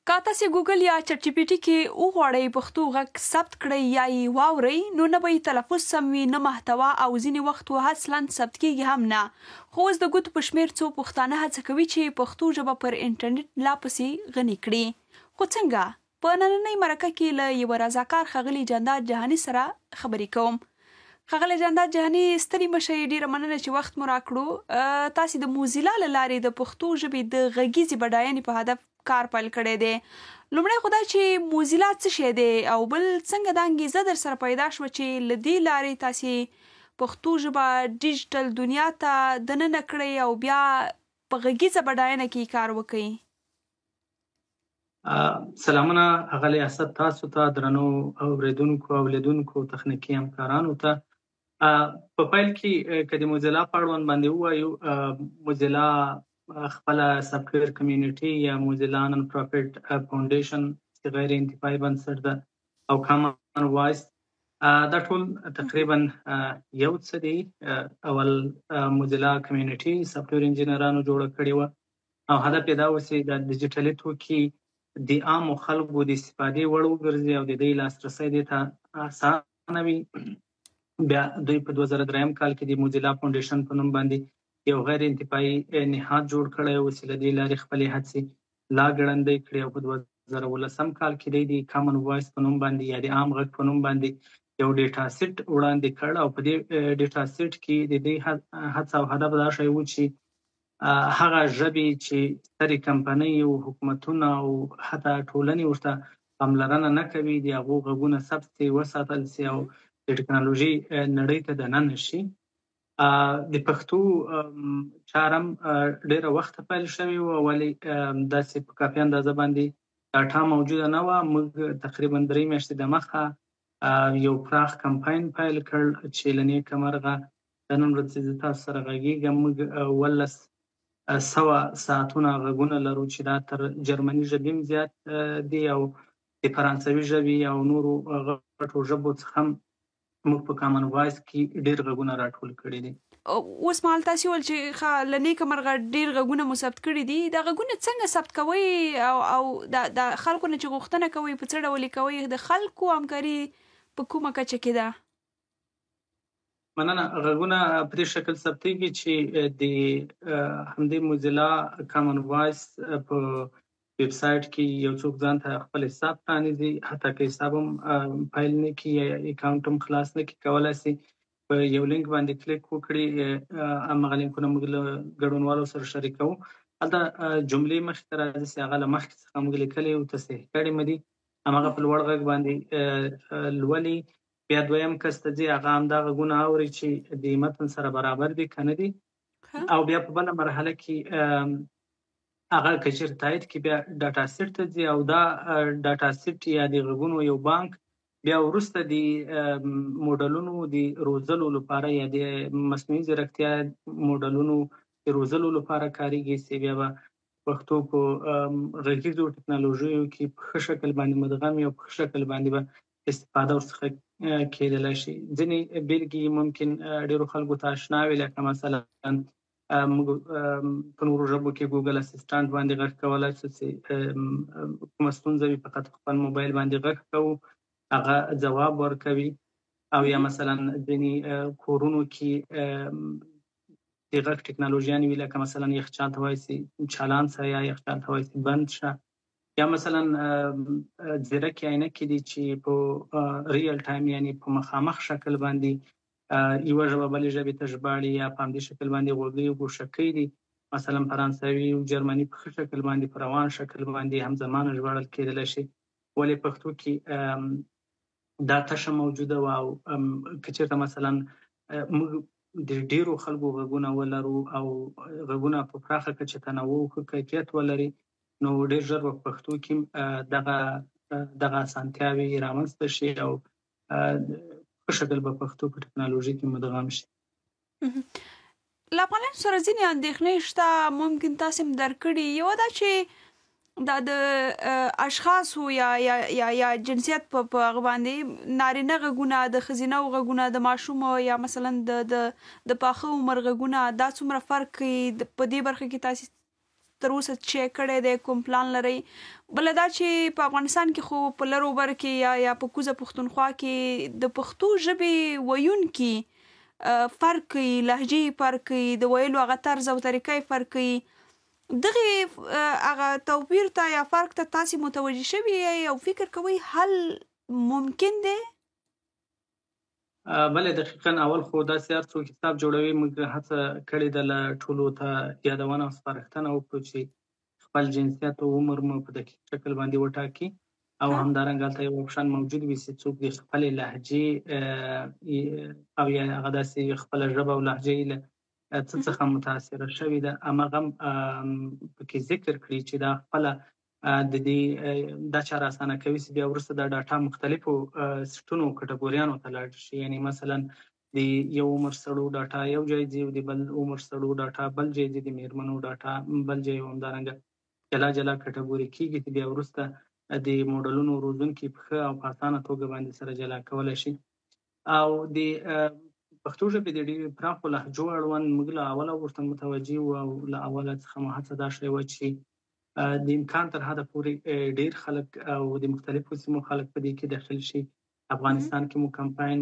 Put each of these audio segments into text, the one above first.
که تاسې ګوګل یا چټ جي پي ټي کې وغواړئ پښتو غږ ثبت کړئ یا یې واورئ نو نه به یې تلفظ سم وي، نه محتوا او ځینې وخت خو اصلاً ثبت کېږي هم نه. خو اوس د ګوتو په شمېر څو پښتانه هڅه کوي چې پښتو ژبه پر انټرنیټ لا پسې غني کړي. خو څنګه؟ په نننۍ مرکه کې له یوه رضاکار ښاغلي جانداد جهاني سره خبرې کوم. ښاغلی جانداد جهاني ستړي مه شئ، ډېره مننه چې وخت مو راکړو. تاسې د موزیلا له لارې د پښتو ژبې د غږیزې بډاینې په هدف کار پیل کړی دی. لومړی خو دا چې موزیلا څه شی دی او بل څنګه دا انګیزه در سره پیدا شوه چې له دې لارې تاسې پښتو ژبه ډیجیټل دنیا ته دننه کړئ او بیا په غږیزه بډاینه کې کار وکړئ؟ سلامونه اغلی اسد تاسو ته، درنو اوریدونکو او لیدونکو، تخنیکي همکارانو ته. په پیل کې که د موزیلا په اړوند باندې ووایو، موزیلا خپله سافټویر کمیونټي یا موزیلا نن پروفیټ فاونډیشن چې غیر انتفاعي بنسټ ده او کامن وایس، دا ټول تقریبا یو څه دي. اول موزیلا کمیونټي سافټویر انجینرانو جوړه کړې وه او هدف یې دا و چې د ډیجیټلي توکي د عامو خلکو د استفادې وړ وګرځي او د دوی لاسرسی دې ته اسانه وي. بیا دوی په 2003 کال کې د موزیلا فاونډیشن په نوم باندې یو غیر انتفاعي نهاد جوړ کړی و چې له دې لارې خپلې هڅې لا ګړندۍ کړې، او په 2010 کال کې دی د کامن وایس په نوم باندې یا د عام غږ په نوم باندې یو ډیټا سیټ وړاندې کړ. او په دې ډیټا سیټ کې د دې هڅه او هدف دا شی و چې هغه ژبې چې سترې کمپنۍ او حکومتونه او حتی ټولنې ورته پاملرنه نه کوي، د هغو غږونه ثبت سي، وساتل سي او د ټکنالوژي نړۍ ته دننه شي. د پښتو چاره هم ډېره وخته پیل شوې وه، ولې داسې په کافي اندازه باندې ډاټا موجوده نه وه. موږ تقریبا 3 میاشتې دمخه یو پراخ کمپاین پیل کړ چې له نیکه مرغه د نن ورځې زه تاسو سره غږېږم، موږ 1700 ساعتونه غږونه لرو چې دا تر جرمني ژبې هم زیات دي او د فرانسوي ژبې او نورو غټو ژبو څخه هم موږ په کامن وایس کې ډېر غږونه راټول کړي دي. اوس مهال تاسو وویل چې ښه له نیکه مرغه ډېر غږونه مو ثبت کړي دي، دا غږونه څنګه ثبت کوئ او او دا د خلکو نه چې غوښتنه کوئ په څه ډول یې کوئ، د خلکو همکاري په کومه کچه کې ده؟ مننه. غږونه په دې شکل ثبتېږي چې د همدې موزیلا کامن وایس په ویب سایټ کې یو څوک ځان ته خپل حساب پرانیزي، حتی که حساب هم پیل نه کړي یا اکاونټ هم خلاص نه کړي، کولای شي په یو لینک باندې کلیک وکړي. همغه لینکونه موږ له ګډونوالو سره شریکوو. هلته جملې مخې ته راځي چې هغه له مخکې څخه موږ لیکلې او تصحیح کړې مو دي، همغه په لوړ غږ باندې لولي. بیا دویم کس ته ځي، هغه همدا غږونه اوري چې د متن سره برابر دي که نه دي، او بیا په بله مرحله کې هغه که چېرته تایید کړي بیا ډاټا سیټ ته ځي، او دا ډاټا سیټ یا د غږونو یو بانک بیا وروسته د موډلونو د روزلو لپاره یا د مصنوعي ځیرکتیا موډلونو د روزلو لپاره کاریږي چې بیا به پښتو په غږیزو ټکنالوژیو کې په ښه شکل باندې مدغم او په ښه شکل باندې به استفاده ورڅخه کېدلی شي. ځینې بېلګې ممکن ډېرو خلکو ته آشنا وي، لکه مثلا موږ په نورو ژبو کې ګوګل اسسټانټ باندې غږ کولای شو چې کومه ستونزه وي فقط خپل موبایل باندې غږ کوو، هغه ځواب ورکوي. او یا مثلا ځینې کورونو کې د غږ ټکنالوژیانې وي، لکه مثلا یخچال ته وایي چې چالان شه یا یخچال ته وایي چې بند شه، یا مثلا ځیرکې عینکې دي چې په ریل ټایم یعنی په مخامخ شکل باندې یوه ژبه بلې ژبې ته ژباړي، یا په همدې شکل باندې غوږۍ او ګوشکۍ دي، مثلا فرانسوي او جرمني په ښه شکل باندې په روان شکل باندې همزمانه ژباړل کېدلی شي. ولې پښتو کې دا تشه موجوده وه، او که چېرته مثلا موږ د ډېرو خلکو غږونه ولرو او غږونه په پراخه کچه تنوع او ښه کیفیت ولري، نو ډېر ژر به په پښتو کې دغه اسانتیاوې رامنځته شي او ښه شکل به پښتو په ټکنالوژي کې مدغم شي. له افغانانو سره ځینې اندېښنې شته، ممکن تاسې هم درک کړي. یوه دا چې دا د اشخاصو یا یا یا یا جنسیت په هغه باندې نارینه غږونه، د ښځینه غږونه، د ماشوم یا مثلا د د د پاخه عمر غږونه، دا څومره فرق کوي؟ په دې برخه کې تاسې تر اوسه څه کړی دی، کوم پلان لرئ؟ بله دا چې په افغانستان کې خو په لر او بر کې یا په کوزه پښتونخوا کې د پښتو ژبې ویونکي فرق کوي، لهجې یې فرق کوي، د ویلو هغه طرز او طریقه یې فرق کوي. دغې هغه توپیر ته یا فرق ته تاسې متوجه شوي یئ او فکر کوئ حل ممکن دی؟ بله دقیقا، اول خو داسې هر څوک حساب جوړوي، موږ هڅه کړې ده له ټولو ته یادونه او سپارښتنه وکړو چې خپل جنسیت او عمر مو په دقیق شکل باندې وټاکي، او همدارنګه هلته یو اپشن موجود وي چې څوک د خپلې لهجې او یا هغه داسې خپله ژبه او لهجه یې له څه څخه متاثره شوې ده همغه پکې ذکر کړي، چې دا خپله د دې دا چاره اسانه کوي چې بیا وروسته دا ډاټا مختلفو سیټونو او کټګوریانو ته لاړ شي. یعنی مثلا د یو عمر سړو ډاټا یو ځای ځي، او د بل عمر سړو ډاټا بل ځای ځي، د میرمنو ډاټا بل ځای، او همدارنګه جلا جلا کټګوري کیږي چې بیا وروسته د موډلونو روزونکي په ښه او په اسانه توګه باندې سره جلا کولی شي. او د پښتو ژبې د ډېرو پراخو لهجو اړوند موږ له اوله ورته متوجه وو، او له اوله څخه مو هڅه دا شوې وه چې د امکان تر حده پورې ډیر خلک او د مختلفو سیمو خلک په دې کې داخل شي. افغانستان کې مو کمپاین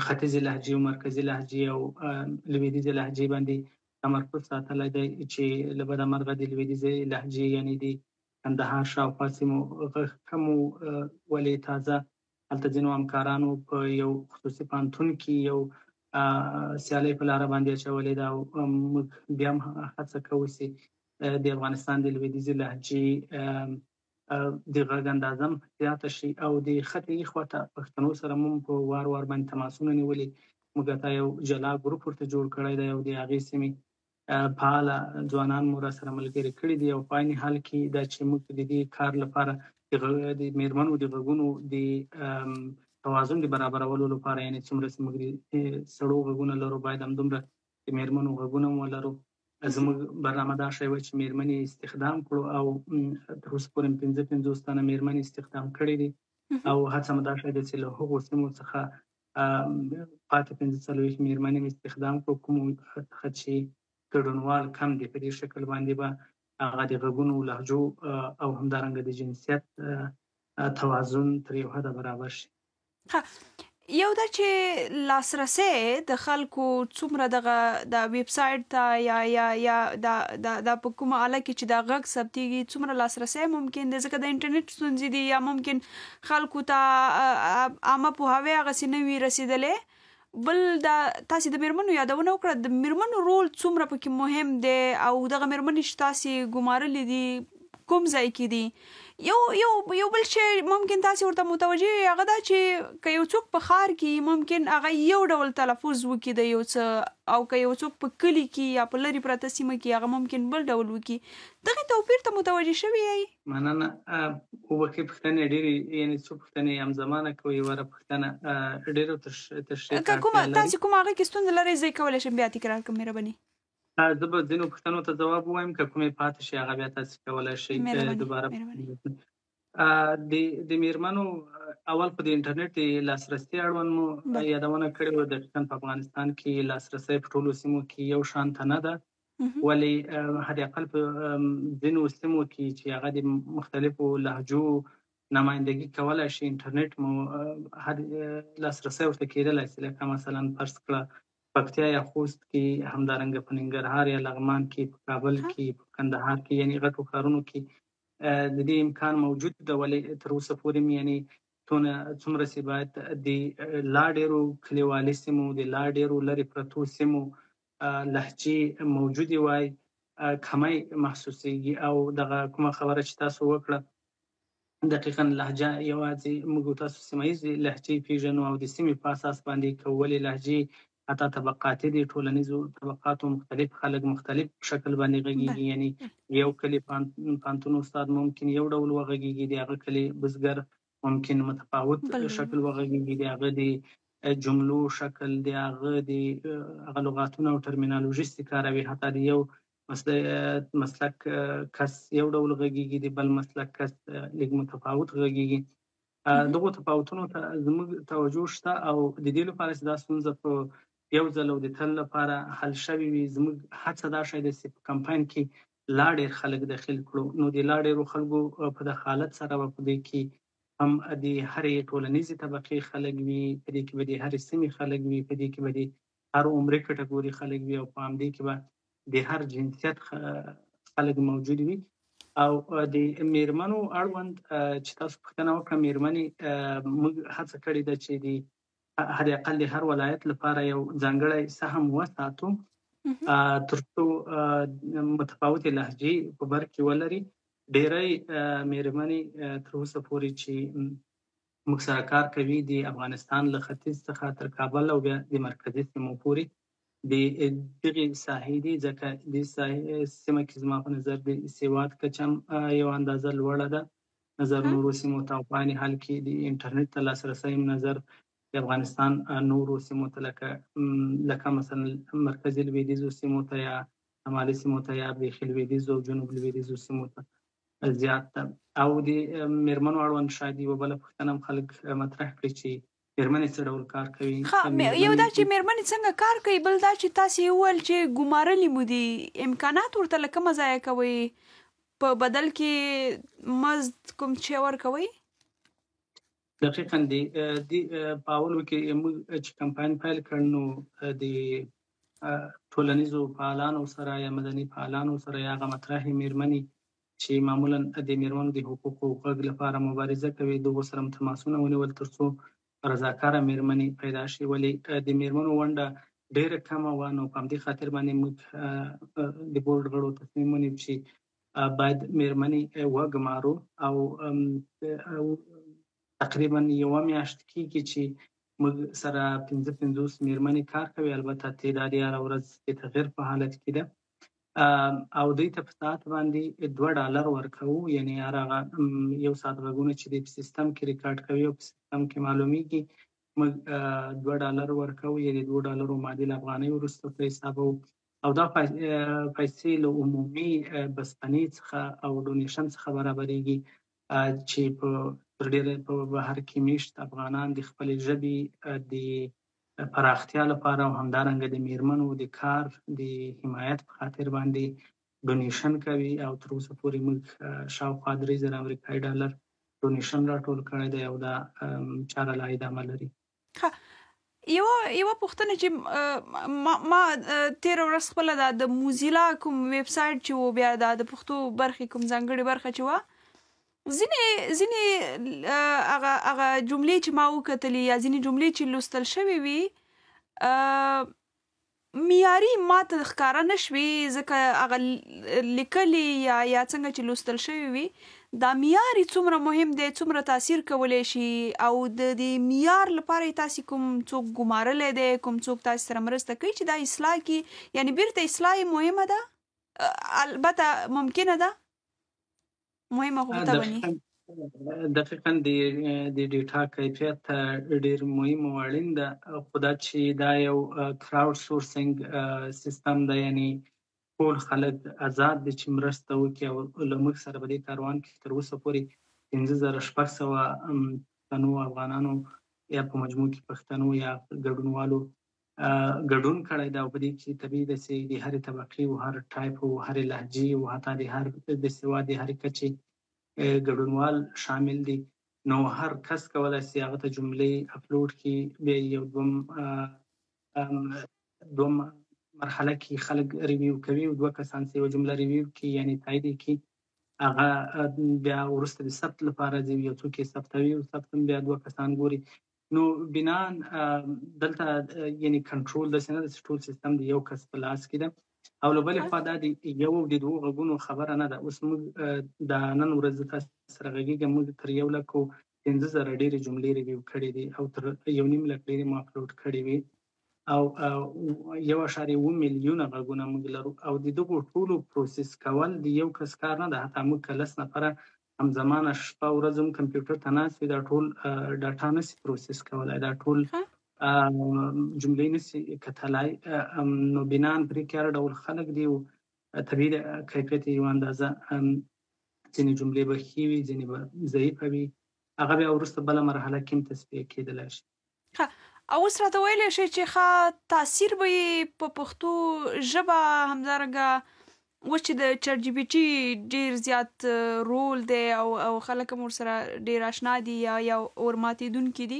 ختیځې لهجې او مرکزي لهجې او لویدیځې لهجې باندې تمرکز ساتلی دی، چې له بده مرغه د لویدیځې لهجې یعنی د کندهار شاوخوا سیمو غږ کم و، ولې تازه هلته ځینو همکارانو په یو خصوصي پوهنتون کې یو سیالۍ په لاره باندې اچولې ده، او موږ بیا هم هڅه کوو چې د افغانستان د لویدیځې لهجې د غږ اندازه هم زیاته شي. او د خطې خواته پښتنو سره مونږ په وار وار باندې تماسونه نیولي، موږ ته یو جلا ګروپ ورته جوړ کړی دی، او د هغې سیمې فعاله ځوانان مو را سره ملګري کړي دي. او په عین حال کې دا چې موږ د دې کار لپاره د میرمنو د غږونو د توازن د برابرولو لپاره، یعنی څومره چې موږ د سړو غږونه لرو باید همدومره د میرمنو غږونه هم ولرو. زموږ برنامه دا شوې وه چې میرمنې استخدام کړو، او تر اوسه پورې 55 تنه میرمنې استخدام کړې دي، او هڅه مو دا شوې ده چې له هغو سیمو څخه پاتې 45 میرمنې استخدام کړو کومو څخه چې ګډونوال کم دي. په دې شکل باندې به هغه د غږونو، لهجو او همدارنګه د جنسیت توازن تر یو حده برابر شي. یو دا چې لاسرسی د خلکو څومره دغه د ویب سایټ ته یا یا یا دا دا په کومه آله کې چې دا غږ ثبتیږي څومره لاسرسی ممکن دی، ځکه د انټرنیټ ستونزې دي، یا ممکن خلکو ته عامه پوهاوی هغسې نه وي رسېدلی. بل دا تاسې د میرمنو یادونه وکړه، د میرمنو رول څومره پکې مهم دی، او دغه میرمنې چې تاسې ګمارلې دي کوم ځای کې دي؟ یو یو یو بل شی ممکن تاسې ورته متوجه یئ، هغه دا چې که یو څوک په ښار کې ممکن هغه یو ډول تلفظ وکړي د یو څه، او که یو څوک په کلي کې یا په لرې پرته سیمه کې هغه ممکن بل ډول وکړي. دغې توپیر ته متوجه شوي یئ؟ مننه، وبخښئ پوښتنې ډېرې، یعنې څو پوښتنې همزمانه کوئ، یوه پوښتنه ډېرو تشریح که کومه تاسې کومه هغه کې ستونزه لرئ زه یې کولی شم بیا تکرار کړم، مهرباني. زه به ځینو پوښتنو ته ځواب ووایم، که کومې پاتې شي هغه بیا تاسې کولی شئ دوباره. د میرمنو اول خو د انټرنیټ د لاسرسي اړوند مو یادونه کړې وه. دقیقا په افغانستان کې لاسرسی په ټولو سیمو کې یو شان ته نه ده، ولې حداقل په ځینو سیمو کې چې هغه د مختلفو لهجو نمایندګي کولای شي انټرنیټ مو لاسرسی ورته کېدلی شي، لکه مثلا فرض کړه پکتیا یا خوست کې، همدارنګه په ننګرهار یا لغمان کې، په کابل کې، په کندهار کې، یعنی غټو ښارونو کې د دې امکان موجود ده. ولې تر اوسه پورې یعنی څومره چې باید د لا ډېرو کلیوالي سیمو، د لا ډېرو لرې پرتو سیمو لهجې موجودې وای، کمی محسوسیږي. او دغه کومه خبره چې تاسو وکړه، دقیقا لهجه یوازې موږ تاسو سیمه ییزې لهجې پیژنو، او د سیمې په اساس باندې که ولې لهجې حتی طبقاتي دي، ټولنیزو طبقاتو مختلف خلک مختلف شکل باندې غږیږي. یعنی یو کلي پوهنتون استاد ممکن یو ډول وغږیږي، د هغه کلي بزګر ممکن متفاوت شکل وغږیږي، د هغه د جملو شکل، د هغه د هغه لغاتونه او ټرمینالوژي چې کاروي، حتی د یو مسلک کس یو ډول غږیږي، د بل مسلک کس لږ متفاوت غږیږي. دغو تفاوتونو ته زموږ توجه شته، او د دې لپاره چې دا ستونزه په یو ځل او د تل لپاره حل شوې وي، زموږ هڅه دا شوې ده چې په کمپاین کې لا ډېر خلک دخیل کړو. نو د لا ډېرو خلکو په دخالت سره به په دې کې هم د هرې ټولنیزې طبقې خلک وي، په دې کې به د هرې سیمې خلک وي، په دې کې به د هر عمري کټګوري خلک وي، او په همدې کې به د هر جنسیت خلک موجود وي. او د میرمنو اړوند چې تاسو پوښتنه وکړه، میرمنې موږ هڅه کړې ده چې د حد اقل د هر ولایت لپاره یو ځانګړی سهم وساتو، ترڅو متفاوتې لهجې په بر کې ولري. ډیری میرمنې تر اوسه پورې چې موږ سره کار کوي د افغانستان له ختیځ څخه تر کابل او بیا د مرکزي سیمو پورې د دغې ساحې دي، ځکه د سیمه کې زما په نظر د سواد کچه هم یو اندازه لوړه ده نظر نورو سیمو ته، او په عین حال کې د انټرنیټ ته لاسرسی هم نظر د افغانستان نورو سیمو ته لکه مثلا مرکزي لویدیځو سیمو ته یا شمالي سیمو ته یا بیخي لویدیځو او جنوب لویدیځو سیمو ته زیات ده. او د میرمنو اړوند شاید یوه بله پوښتنه هم خلک مطرح کړي چې میرمنې څه ډول کار کوي؟ ښه، یو دا چې میرمنې څنګه کار کوي، بل دا چې تاسې وویل چې ګمارلي مو دي، امکانات ورته له کومه ځایه کوئ؟ په بدل کې مزد کوم شی ورکوئ؟ دقیقاً د دې په اولو کې موږ چې کمپاین پیل کړ نو د ټولنیزو فعالانو سره یا مدني فعالانو سره یا هغه مطرحې میرمنې چې معمولا د میرمنو د حقوقو غږ لپاره مبارزه کوي، دغو سره هم تماسونه ونیول ترڅو رضاکاره میرمنې پیدا شي. ولې د میرمنو ونډه ډیره کمه وه، نو په همدې خاطر باندې موږ د بورډ غړو تصمیم ونیو چې باید میرمنې وګمارو. او تقریبا یوه میاشت کېږي چې موږ سره 55 میرمنې کار کوي، البته تعداد یې هره ورځ د تغیر په حالت کې ده. او دوی ته په ساعت باندې $2 ورکوو، یعنی هر هغه یو ساعت غږونه چې دی په سیستم کې ریکارډ کوي او په سیستم کې معلومیږي، موږ $2 ورکوو، یعنی $2 معادل افغانۍ وروسته په حسابوو. او دا پیسې له عمومي بسپنې څخه او ډونیشن څخه برابرېږي چې په تر ډېره په بهر کې میشت افغانان د خپلې ژبې د پراختیا لپاره او همدارنګه د میرمنو د کار د حمایت په خاطر باندې ډونیشن کوي. او تر اوسه پورې موږ شاوخوا 3000 امریکایي ډالر ډونیشن راټول کړی دی او دا چاره لا ادامه لري. ښه، یوه پوښتنه چې ما تېره ورځ خپله دا د موزیلا کوم ویب سایټ چې و، بیا دا د پښتو برخې کوم ځانګړې برخه چې وه، ځینې هغه جملې چې ما وکتلې یا ځینې جملې چې لوستل شوې وي معیاري ماته ښکاره نه شوې، ځکه هغه لیکلې یا څنګه چې لوستل شوې وي، دا معیار یې څومره مهم دی، څومره تاثیر کولی شي، او د دې معیار لپاره یې تاسې کوم څوک ګمارلی دی، کوم څوک تاسې سره مرسته کوي چې دا اصلاح کړي؟ یعنې بیرته اصلاح یې مهمه ده، البته ممکنه ده، مهمه خو به نه. دقیقاً د ډیټا کیفیت ډیر مهم او اړین ده، خو دا چې دا یو کراود سورسینګ سیستم ده، یعنی ټول خلک آزاد دي چې مرسته وکړي. او له موږ سره په دې کاروان کې تر اوسه پورې 5600 پښتنو افغانانو یا په مجموع کې پښتنو یا ګډونوالو ګډون کړی دی. او په دې کې طبیعي ده چې د هرې طبقې او هر ټایپ او هرې لهجې او حتی د هر د سواد د هرې کچې ګډونوال شامل دي. نو هر کس کولای شي هغه ته جملې اپلوډ کړي، بیا یو دوم مرحله کې خلک ریویو کوي او دوه کسان چې یوه جمله ریویو کړي یعنی تایید یې کړي، هغه بیا وروسته د ثبت لپاره ځي، یو څوک یې ثبتوي او ثبت هم بیا دوه کسان ګوري. نو بنا دلته یعنی کنټرول داسې نه ده چې ټول سیستم د یو کس په لاس کې ده. او له بلې خوا دا د یو او د دوو غږونو خبره نه ده. اوس موږ د نن ورځ تاسو سره غږېږم، موږ تر 1,05,000 ډېرې جملې ریویو کړې دي او تر 1.5 لک ډېرې مو اپلوډ کړې وي او 1.7 میلیونه غږونه موږ لرو. او د دغو ټولو پروسس کول د یو کس کار نه ده. حتی موږ که 10 نفره همزمانه شپه ورځ هم کمپیوټر ته ناست وي، دا ټول ډاټا نه سي پروسس کولای، دا ټول جملې نه سي کتلای. نو بناً پرې کې هر ډول خلک دي او طبیعي کیفیت یې یو اندازه ځینې جملې به ښې وي، ځینې به ضعیفه وي، هغه بیا وروسته بله مرحله کې هم تصفیه کېدلی شي. ښه، او اوس راته ویلی شئ چې ښه تاثیر به یې په پښتو ژبه همدارنګه اوس چې د چټ جي پي ټي ډیر زیات رول دی او او خلک هم ورسره ډیر آشنا دي یا یا ورماتېدونکي دي،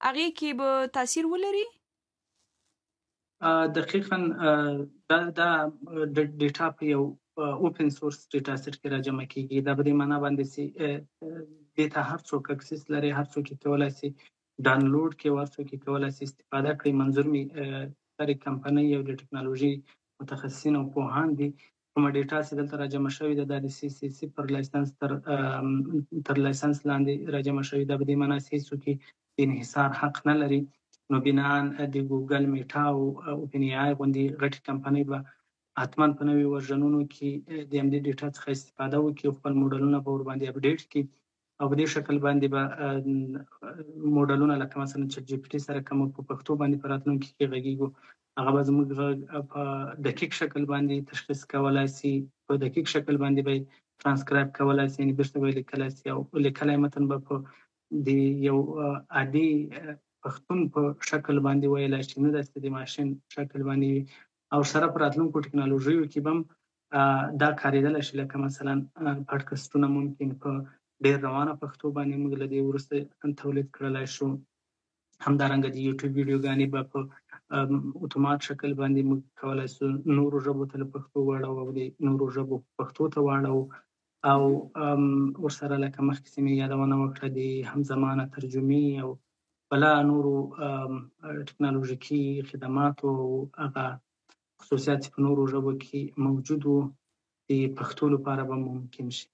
هغې کې به تاثیر ولري؟ دقیقا، دا دا ډیټا په یو اوپن سورس ډیټا سیټ کې راجمع کیږي. دا په دې معنا باندې چې دې ته هر څوک اکسس لري، هر څوک یې کولای شي ډانلوډ کړي او هر څوک یې کولای شي استفاده کړي. منظور مې هرې کمپنۍ او د ټکنالوژي متخصصین او پوهان دي. کومه ډیټا چې دلته راجمع شوې ده، دا د سی سی سی پر لایسنس تر لایسنس لاندې راجمع شوې ده. په دې معنا چې هیڅوک یې د انحصار حق نه لري. نو بناً د ګوګل، میټا او اوپن ای آی غوندې غټې کمپنۍ به حتما په نوي ورژنونو کې د همدې ډیټا څخه استفاده وکړي او خپل موډلونه به ورباندې اپډیټ کړي، او په دې شکل باندې به موډلونه لکه مثلا چټ جي پي ټي سره که موږ په پښتو باندې په راتلونکي کې غږیږو، هغه به زموږ غږ په دقیق شکل باندې تشخیص کولای شي، په دقیق شکل باندې به ترانسکرایب کولای شي، یعنې بیرته به یې لیکلای شي، او لیکلی متن به په د یو عادي پښتون په شکل باندې ویلای شي، نه داسې د ماشین شکل باندې وي. او سره په راتلونکو ټکنالوژیو کې به هم دا کارېدلی شي، لکه مثلا پاډکسټونه ممکن په ډېر روانه پښتو باندې موږ له دې وروسته تولید کړلای شو. همدارنګه د یوټیوب ویډیوګانې به په اتومات شکل باندې موږ کولای شو نورو ژبو ته له پښتو واړوو او د نورو ژبو پښتو ته واړوو. او ورسره لکه مخکې چې مې یادونه وکړه، د همزمانه ترجمې او بلا نورو ټکنالوژیکي خدماتو او هغه خصوصیات چې په نورو ژبو کې موجود وو، د پښتو لپاره به ممکن شي.